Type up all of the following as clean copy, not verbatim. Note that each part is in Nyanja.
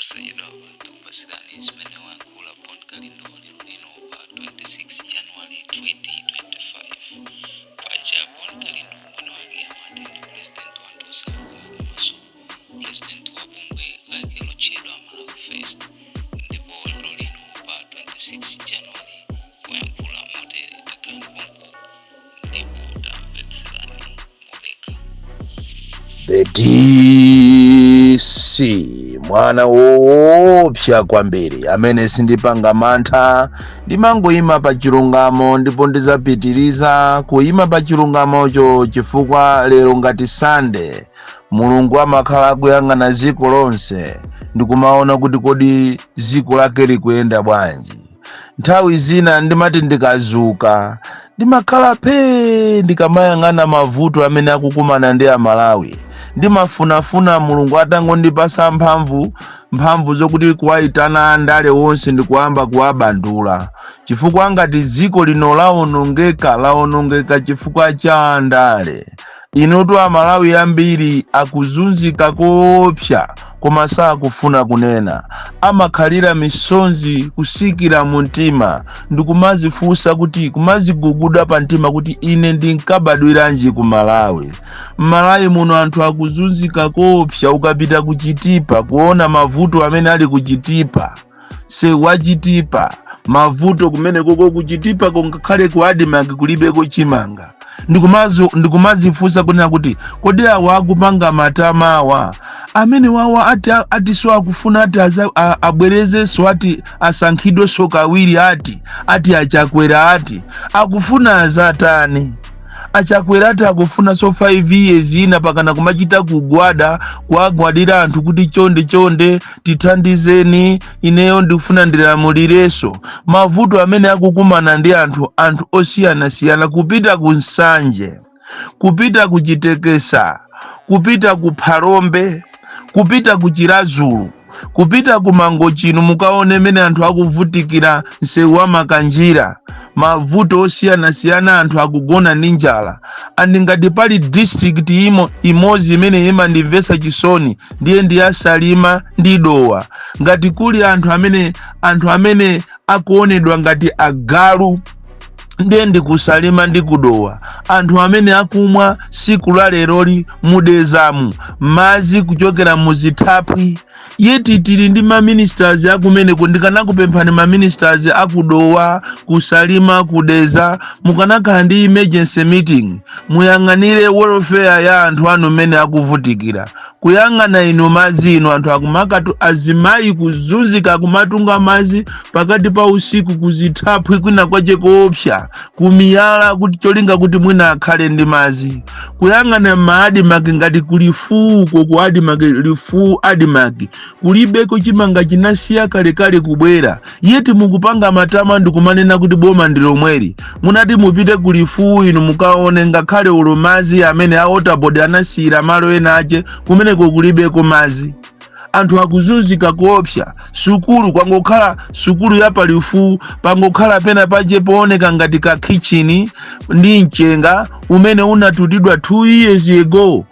Posachedwapa tikupatsirani zimene wayankhula Bon Kalindo lero lino pa 26 January 2025. Paja Bon Kalindo mwini wake amati ndi president wa anthu osauka komanso president wa bungwe lake lotchedwa Malawi First, ndipo lero lino pa 26 January wayankhula motere. Takhalani pompo ndipo tamvetserani modekha. The DC, mwana woopsa kwambiri amene sindipanga mantha, ndimangoyima pa chilungamo ndipo ndizapitiriza kuyima pa chilungamocho, chifukwa lero ngati Sande Mulungu amakhala akuyang'ana dziko lonse ndikumaona kuti kodi dziko lake likuyenda bwanji. Nthawi zina ndimati ndikazuka ndimakhala phee, ndikamayang'ana mavuto amene akukumana ndi Amalawi, ndimafunafuna Mulungu atangondipasa mphamvu zokuti kuwayitana andale wonse ndikuyamba kuwabandula, chifukwa ngati dziko lino lawonongeka, lawonongeka chifukwa cha andale. Inutu Amalawi ambiri akuzunzika koopsa, koma sakufuna kunena. Amakhalira misonzi kusikira mu mtima ndikumazifunsa kuti, kumaziguguda pa mtima kuti, ine ndinkabadwiranji ku Malawi? M'Malawi muno anthu akuzunzika koopsa. Ukapita ku Chitipa kuona mavuto amene ali ku Chitipa, sewu wa Chitipa, mavuto kumene koko ku Chitipa, ngakhale ku ADMARC kulibeko chimanga. Ndikumazifunsa kunena kuti, kodi awa akupanga matamawa amene wawa ati so akufuna ati abwerezenso, ati asankhidwenso kawiri, ati aChakwera ati akufuna azatani? AChakwera ati akufuna so 5 years ina, pakana kumachita kugwada, kuagwadira anthu kuti, "Chonde, chonde, tithandizeni, ineyo ndikufuna ndilamulirenso." Mavuto amene akukumana ndi anthu osiyanasiyana, kupita ku Nsanje, kupita ku Chitekesa, kupita ku Phalombe, kupita ku Chiradzulu, kupita ku Mangochino, mukaone mene anthu akuvutikira msewu wa Makanjira, mavuto osiyanasiyana, anthu akugona ndi njala. And ngati pali district imodzi imene imandimvetsa chisoni, ndiye ndi ya Salima ndi Dowa. Ngati kuli anthu amene akuonedwa ngati agalu, ndiye ndikuSalima ndi kuDowa. Anthu amene akumwa siku la leroli muDedzamu madzi kuchokera muzithaphwi, yet tili ndi maministers akumeneko. Ndikanakupemphani maministers akuDowa, kuSalima, kuDedza, mukanakhala ndi emergency meeting, muyang'anire welfare ya anthu anu mmene akuvutikira. Kuyang'ana inu madzi inu, anthu akumakatu, azimayi kuzunzika, kumatunga madzi pakati pa usiku kuzithaphwi kwina kwache koopsa, kumiyala, kuti cholinga kuti mwina akhale ndi madzi. Kuyang'ana maADMARC, ngati kuli fuko ku ADMARC, Lifuwu ADMARC kulibeko chimanga, chinasiya kalekale kubwera, yet mukupanga matama ndikumanena kuti boma ndi lomweli. Munati mupite ku Lifuwu inu mukaone, ngakhale ulo madzi amene a Water Board anasiyira malo ena ache kumeneko kulibeko madzi. Anthu akuzunzika koopsa. Sukulu kwangokhala sukulu ya paLifuwu, pangokhala pena pache pooneka ngati ka kitchen ndi mchenga umene unatutidwa 2 years ago.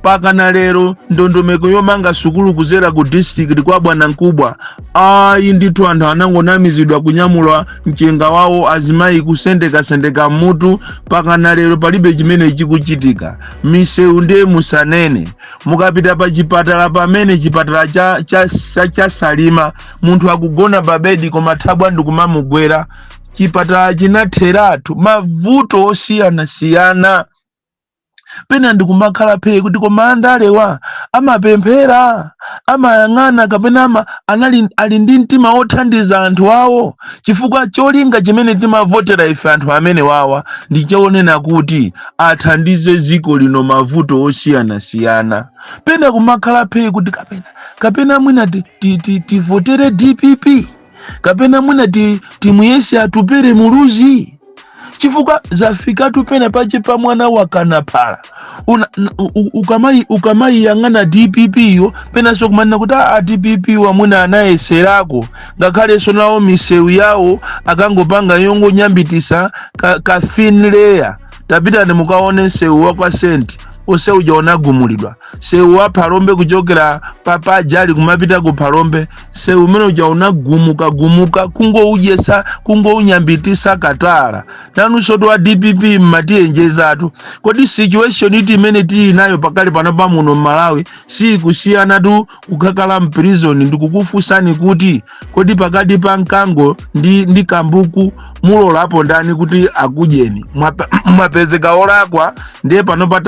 Pakana lero ndondomeko yomanga sukulu kuzera ku district kwa bwana mkubwa, ayi ndithu. Anthu anangonamizidwa kunyamula mchenga wawo, azimayi kusendekasendeka mutu, pakana lero palibe chimene chikuchitika. Misewu ndiye musanene. Mukapita pa chipatala, pamene chipatala cha Salima, munthu akugona pa bedi koma thabwa ndikumamugwera. Chipatala chinatheratu. Mavuto osiyanasiyana. Pena ndikumakhala phee kuti, koma andalewa amapemphera, amayang'ana, kapena ali ndi mtima wothandiza anthu awo? Chifukwa cholinga chimene timavotera ife anthu amene wawa ndi chonena kuti athandize dziko lino mavuto osiyanasiyana. Pena kumakhala phee kuti kapena mwina tivotere DPP, kapena mwina timuyese Atupere Muluzi, chifukwa zafikatu pena pache pa mwana wakanaphala. Ukamayiyang'ana DPP yo, penanso kumanena kuti a DPP wamwina anayeserako, ngakhalenso nawo misewu yawo akangopanga yongonyambitisa ka thin layer. Tapitani mukaone msewu wa kwa Senti. Onse uja unagumulidwa. Sewu wa Phalombe, kuchokera papajali kumapita ku Phalombe, sewu umene uja unagumuka gumuka, kungoudyesa, kungounyambitisa katala. Nanunso wa DPP mmatiyenjezatu. Kodi situation iti imene tili nayo pakali pano pa muno mMalawi sikusiyanatu kukakhala m'prison? Ndikukufunsani kuti kodi pakati pa mkango ndi kambuku mulolapo ndani kuti akudyeni? Mwapezeka olakwa, ndiye panopa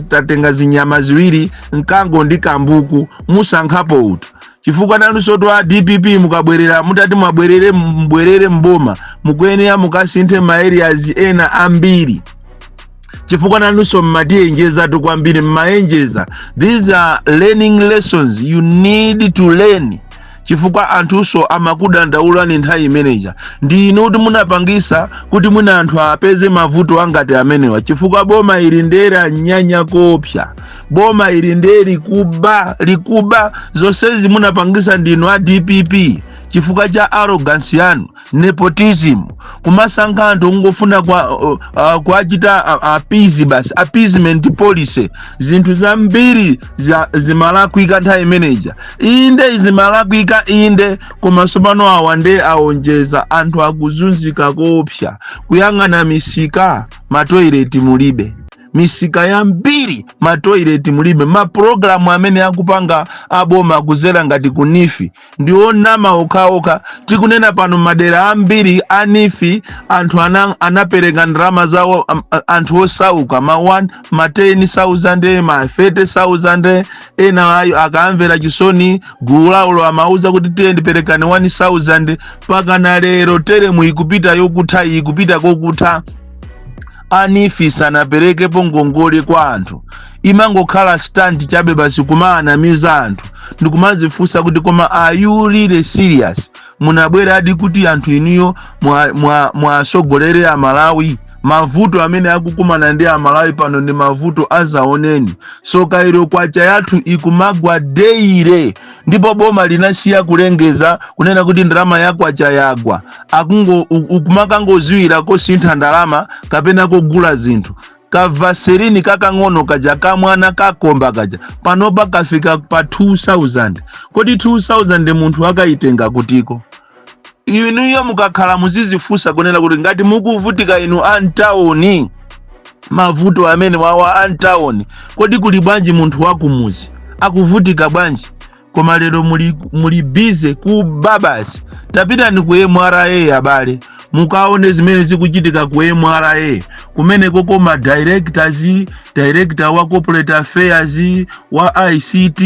tatenga zinyama ziwiri, mkango ndi kambuku, musankhapo uti? Chifukwa nanunso a DPP mukabwerera, mutati mwabwerere, mbwerere mboma, mukuyenera mukasinthe ma areas ena ambiri, chifukwa nanunso mmatiyenjezatu kwambiri, mmayenjeza. These are learning lessons you need to learn, chifukwa anthunso amakudandaulani nthawi imeneja. Ndi inu kuti munapangisa kuti mwina anthu apeze mavuto angati amenewa, chifukwa boma ili ndera nyanya kopsa, boma ili nde likuba, likuba. Zonsezi munapangisa ndinu a DPP chifukwa cha arrogance yanu, nepotism, kumasankha anthu kungofuna kwa kuachita appease basi, appeasement policy. Zinthu zambiri zimalakwika nthawi imeneja, inde zimalakwika, inde, koma tsopano awa nde aonjeza. Anthu akuzunzika kopsa. Kuyang'ana misika, matoilet mulibe. Misika yambiri matoilet mulibe. Mapulogalamu amene akupanga aboma kuzera ngati ku NEEF ndi onama okhaokha. Tikunena pano, madera ambiri a NEEF anthu anapereka ndalama zawo, anthu osauka, ma 1, ma 10,000, ma 30,000. Ena ayo akamvera chisoni gulu lawolo, amauza kuti tiye ndiperekani 1000. Pakana lero teremu ikupita yokutha, ikupita kokutha, a NEEF sanaperekepo ngongole kwa anthu. Imangokhala stunt chabe basi, kumaanamiza anthu. Ndikumazifunsa kuti koma are you really serious? Munabweradi kuti anthu inuyo mwasogolere Amalawi? Mavuto amene akukumana ndi Amalawi pano ndi mavuto azaoneni. Sokairo kwacha yathu ikumagwa daily, ndipo boma linasiya kulengeza kunena kuti ndalama ya kwacha yagwa. Akungo ukumakangoziwira kosintha ndalama kapena kogula zinthu. Kavaserini kakang'ono kaja kamwana kakomba kaja panopa kafika pa 2000. Kodi 2000 munthu akayitenga kutiko? Inuyo mukakhala muzizifunsa kunena kuti ngati mukuvutika inu antawuni, mavuto amene wawa antawuni, kodi kuli bwanji munthu wakumuzi? Akuvutika bwanji? Koma lero muli busy kuba basi. Tapitani ku MRA abale, mukaone zimene zikuchitika ku MRA kumene koko. Ma directors, director wa corporate affairs, wa ICT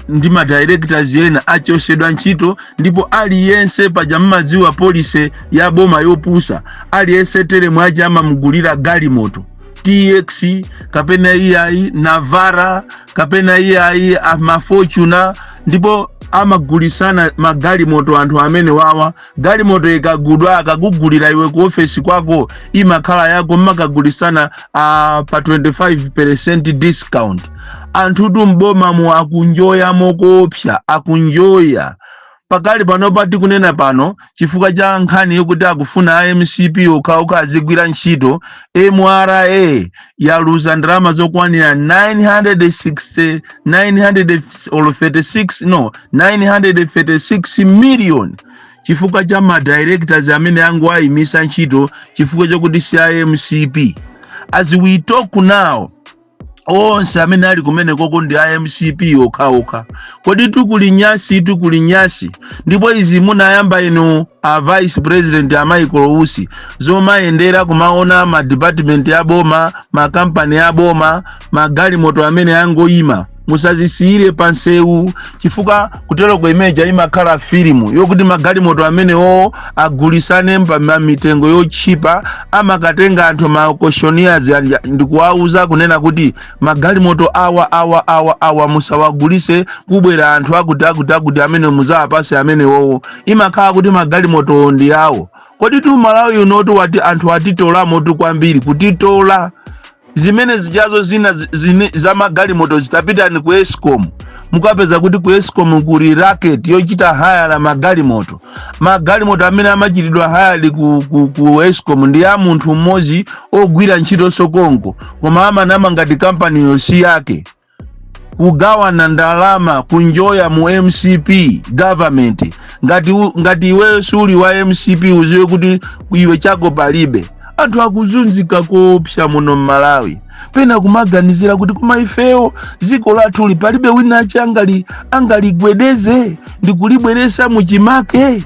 ndi ma directors ena achosedwa ntchito. Ndipo aliyense paja mmadziwa policy ya boma yopusa, aliyense teremu aja amamugulira galimoto, TX kapena iyayi Navara kapena iyayi ma Fortuner, ndipo amagulisana magalimoto anthu amene wawa. Galimoto ikagudwa, akakugulira iwe ku ofesi kwako, imakhala yako, mmakagulisana pa 25% discount. Anthutu mbomamo akunjoya mokopsa, akunjoya pakali panopa tikunena pano, chifukwa cha nkhani yokuti akufuna a MCP okhaokha azigwira ntchito. MRA yaluza ndalama zokwanira 960, 936, no, 936 million chifukwa cha ma directors amene angoayimisa ntchito chifukwa chokuti si a MCP. As we talk now, onse amene ali kumene koko ndi a MCP okhaokha. Kodi tukuli nyasi, tukuli nyasi. Ndipo izi munayamba inu a vice president a Michael Usi, zomayendera kumaona ma department ya boma, makampani ya boma, magalimoto amene angoyima, musazisiyire pansewu, chifukwa kuteroko imeja imakhala filimu yokuti magalimoto amenewo agulisane pa mitengo yotchipa. Amakatenga anthu, ma auctioneers, ndikuwauza kunena kuti magalimoto awa, awa, awa, awa musawagulise, kubwera anthu akuti akuti akuti amene muzawapase amenewowo. Imakhala kuti magalimoto ndi awo. Kodi tu Malawi unotu wati anthu atitolamo tu kwambiri, kutitola. Zimene zijazo zina za magalimoto zitapitani ku ESCOM. Mukapeza kuti ku ESCOM kuli racket yochita hire la magalimoto. Magalimoto amene amachitidwa hire ku ESCOM ndi a munthu mmodzi ogwira ntchito sokonko, koma amanama ngati kampaniyo si yake. Kugawana ndalama, kunjoya mu MCP government. Ngati iweyo suli wa MCP, uziwe kuti iwe chako palibe. Anthu akuzunzika koopsa muno mMalawi. Pena kumaganizira kuti koma ifeyo dziko lathuli palibe wina achi angaligwedeze ndikulibweresa muchimake?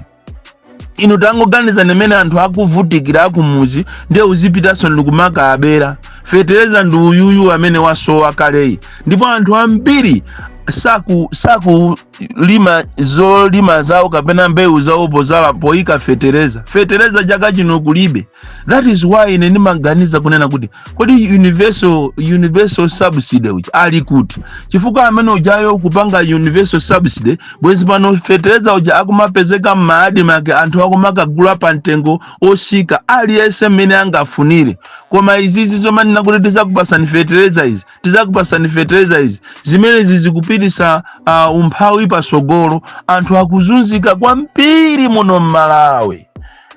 Inu tangoganiza nimene anthu akuvutikira akumuzi, ndiye uzipitanso ndikumaka abera. Fetereza ndi uyuyu amene wasowa kaleyi, ndipo anthu ambiri sakulima zolima zawo kapena mbewu zawo pozala poyika fetereza. Fetereza chaka chino kulibe. That is why ine ndimaganiza kunena kuti kodi universal subsidy uja ali kuti? Chifukwa amene ujayo kupanga universal subsidy, bwezi pano fetereza uja akumapezeka m'ma ADMARC, anthu akumakagula pa mtengo osika, aliyense mmene angafunire. Koma izizi zomanena kuti tizakupasani fetereza izi, tizakupasani fetereza izi, zimenezi zikupitisa umphawi pasogolo. Anthu akuzunzika kwambiri muno mMalawi.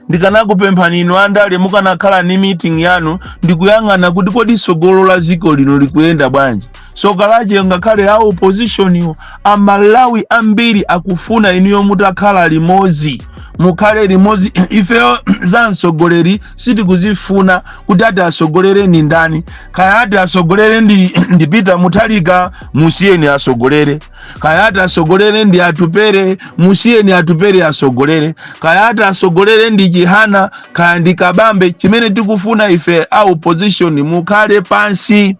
Ndikanakupemphani inu andale, mukanakhala ni meeting yanu ndikuyang'ana kuti kodi sogolo la dziko lino likuyenda bwanji. Soka lache ngakhale a opposition iwo, Amalawi ambiri akufuna inuyo mutakhala limodzi, mukhale limodzi. Ifeyo za mtsogoleri sitikuzifuna kuti ati asogolere ni ndani. Kaya ati asogolere ndi Peter Mutharika, musiyeni asogolere. Kaya ati asogolere ndi Atupere, musiyeni Atupere asogolere. Kaya ati asogolere ndi Chihana, kaya ndi Kabambe, chimene tikufuna ife a opposition, mukhale pansi.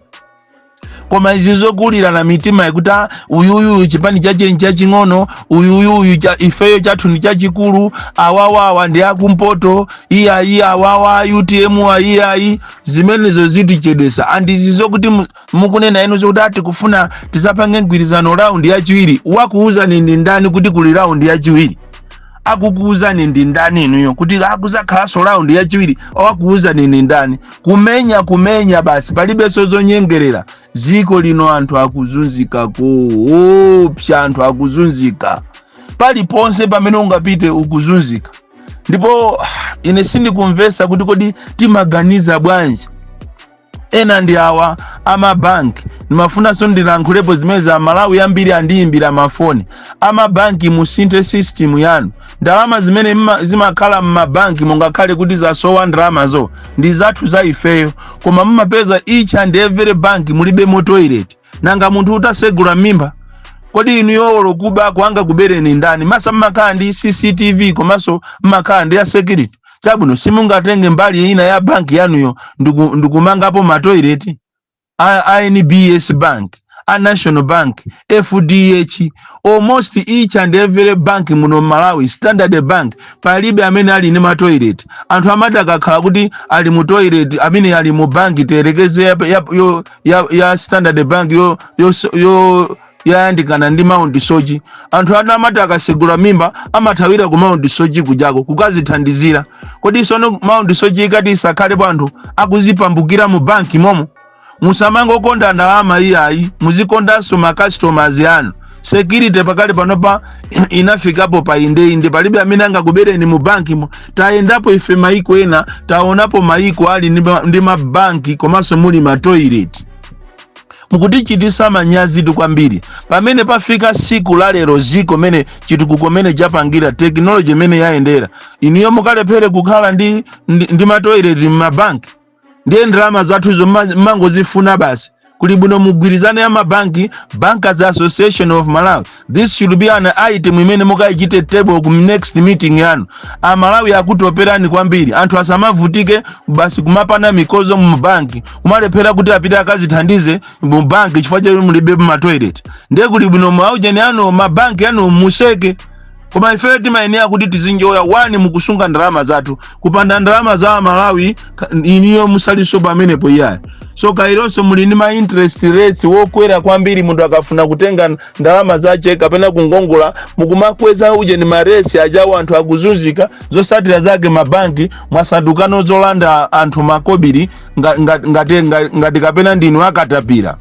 Koma izi zokulira na mitima ikuti, "Ah, uyuyu chipani chache nchaching'ono, uyuyuyu cha, ifeyo chathu ndi chachikulu, awawawa ndi akumpoto, iyayi, awawa UTM iyayi," zimenezo zitichedwesa. And izi zokuti mukunena inu zokuti ati kufuna tisapange mgwirizano round yachiwiri, wakuuzani ndi ndani kuti kuli round yachiwiri? Akukuuzani ndi ndani inuyo kuti akuzakhalanso round yachiwiri? Wakuuzani ndi ndani? Kumenya, kumenya basi, palibenso zonyengerera. Dziko lino anthu akuzunzika koopsa, anthu akuzunzika paliponse pamene ungapite, ukuzunzika. Ndipo ine sindikumvesa kuti kodi timaganiza bwanji. Ena ndi awa amabanki, ndimafunanso ndilankhulepo zimene za Malawi ambiri andiyimbira mafoni. Amabanki, musinthe system yanu. Ndalama zimene zimakhala mmabanki, mungakhale kuti zasowa, ndalamazo ndi zathu za ifeyo, koma mumapeza each and every bank mulibe mo toilet. Nanga munthu utasegula mimba, kodi inu yowolo kuba kwanga kubereni ndani? Masa mmakhala ndi CCTV komanso mmakhala ndi ya security. Chabwino, simungatenge mbali ina ya banki yanuyo ndikumangapo ma toilet? A NBS Bank, a National Bank, FDH, almost each and every bank muno Malawi, Standard Bank, palibe amene ali ndi ma toilet. Anthu amati akakhala kuti ali mu toilet, amene ali mu banki, tiyerekeze ya Standard Bank yo yayandikana ndi Mount Soche, anthu anu amati akasegula mimba amathawira ku Mount Soche kujako kukazithandizira. Kodi sono Mount Soche ikati isakhalepo, anthu akuzipambukira mu banki momo? Musamangokonda ndalama iyayi, muzikondanso ma customers anu. Security pakali panopa inafikapo pa indeinde, palibe amene angakubereni mu bankimo. Tayendapo ife maiko ena, taonapo maiko ali ndi mabanki komanso muli ma toilet. Mukutichitisa manyazitu kwambiri pamene pafika siku la lero. Ziko mene chitukuko mene chapangira, technology imene yayendera, inuyo mukalephere kukhala ndi ma toilet m'mabanki? Ndiye ndalama zathuzo mangozifuna basi. Kuli bwino mugwirizane ya mabanki, Bankers Association of Malawi. This should be an item imene mukayichite table ku next meeting yanu. Amalawi akutoperani kwambiri. Anthu asamavutike basi kumapana mikozo mu banki, kumalephera kuti apite akazithandize mu banki chifukwa choti mulibe ma toilet. Ndiye kuli bwino maujeni anu, mabanki anu museke. Koma ifeyo timayenera kuti tizinjoya wani mukusunga ndalama zathu. Kupanda ndalama za Malawi, iniyo musalinso pamenepo iyayo. So kailonso muli ndi ma interest rates wokwera kwambiri. Munthu akafuna kutenga ndalama zache kapena kungongola, mukumakweza uje ni ma rates ajawo, anthu akuzunzika. Zosatira zake mabanki mwasandukano zolanda anthu makobiri ngati kapena ndinu akatapira.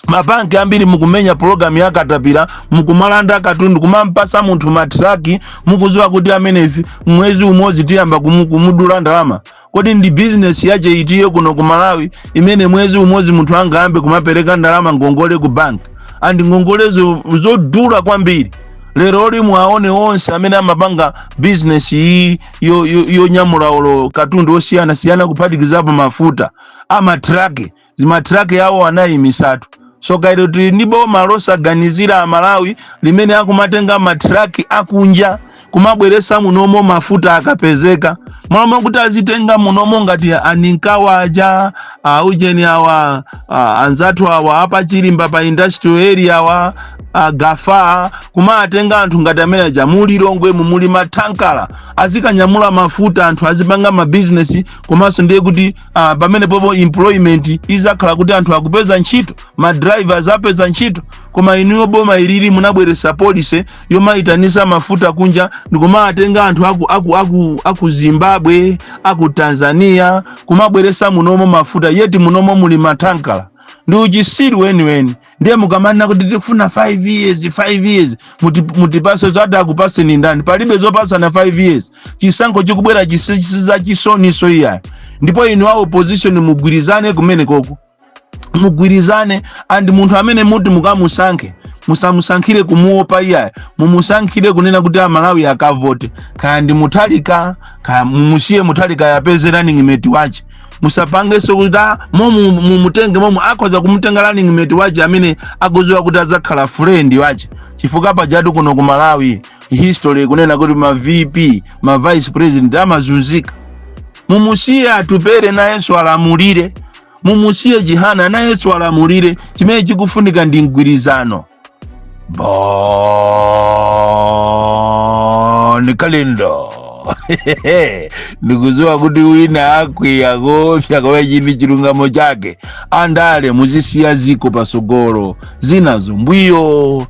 Mabanki ambiri mukumenya pologalamu ya katapira, mukumalanda katundu, kumampasa munthu matraki, mukuziwa kuti amene mwezi umodzi tiyamba kumudula ndalama. Kodi ndi bizinesi yache itiyo kuno ku Malawi imene mwezi umodzi munthu angayambe kumapereka ndalama ngongole ku banki, and ngongolezo zodula kwambiri? Lero limwe aone onse amene amapanga bizinesi iyi yonyamula olo katundu osiyanasiyana, kuphatikizapo mafuta, amatraki, zimatraki awo anayimisatu. So kairo tili ndi boma losaganizira Amalawi limene akumatenga matraki akunja kumabweresa munomo mafuta akapezeka, mwalomo kuti azitenga munomo ngati aninkawa aja, aujeni awa, anzathu awa apachilimba pa industrial area awa, gafa, kumatenga anthu ngati amene aja. Mulilongwe muli matankala, azikanyamula mafuta, anthu azipanga mabizinesi. Komanso ndiye kuti pamene popo employment izakhala kuti anthu akupeza ntchito, ma drivers apeza ntchito. Koma inuyo boma ilili munabweresa policy yomayitanisa mafuta kunja ndikumatenga anthu aku Zimbabwe, aku Tanzania, kumabweresa munomo mafuta, yeti munomo muli matankala. Ndi uchisiru weniweni. Ndiye mukamanena kuti tifuna 5 years, 5 years, mutipase zati, akupaseni ndani? Palibe zopasana 5 years. Chisankho chikubwera chisiza chisoniso iyayo. Ndipo inu a opposition mugwirizane kumene koko, mugwirizane, and munthu amene muti mukamusankhe, musamusankhire kumuopa iyayo, mumusankhire kunena kuti Amalawi akavote. Kaya ndi Muthalika, kaya mumusiye Muthalika yapeze running mate wache. Musapangenso kuti momu mumutenge, momu akhoza kumutenga running mate wache amene akuziwa kuti adzakhala friend wache, chifukwa pajatu kuno ku Malawi history kunena kuti ma VP, ma vice president amazunzika. Mumusiye Atupere nayenso alamulire, mumusiye Chihana nayenso alamulire. Chimene chikufunika ndi mgwirizano. Bon Kalindo, ndikuziwa kuti wina akwiya kopsa, koma chini chilungamo chake. Andale muzisiya ziko pasogolo, zinazo mbwiyo.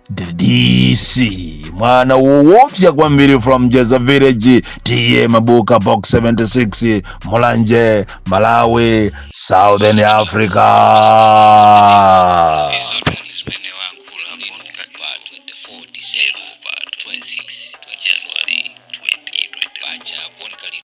DC, mwana woopsa kwambiri, from Jeza Village, T/A Mabuka, Box 76, Mulanje, Malawi, Southern Africa. Izo zimene wayankhula Bon pa 24 December, pa 26 January 2020 paja Bon Kalindo.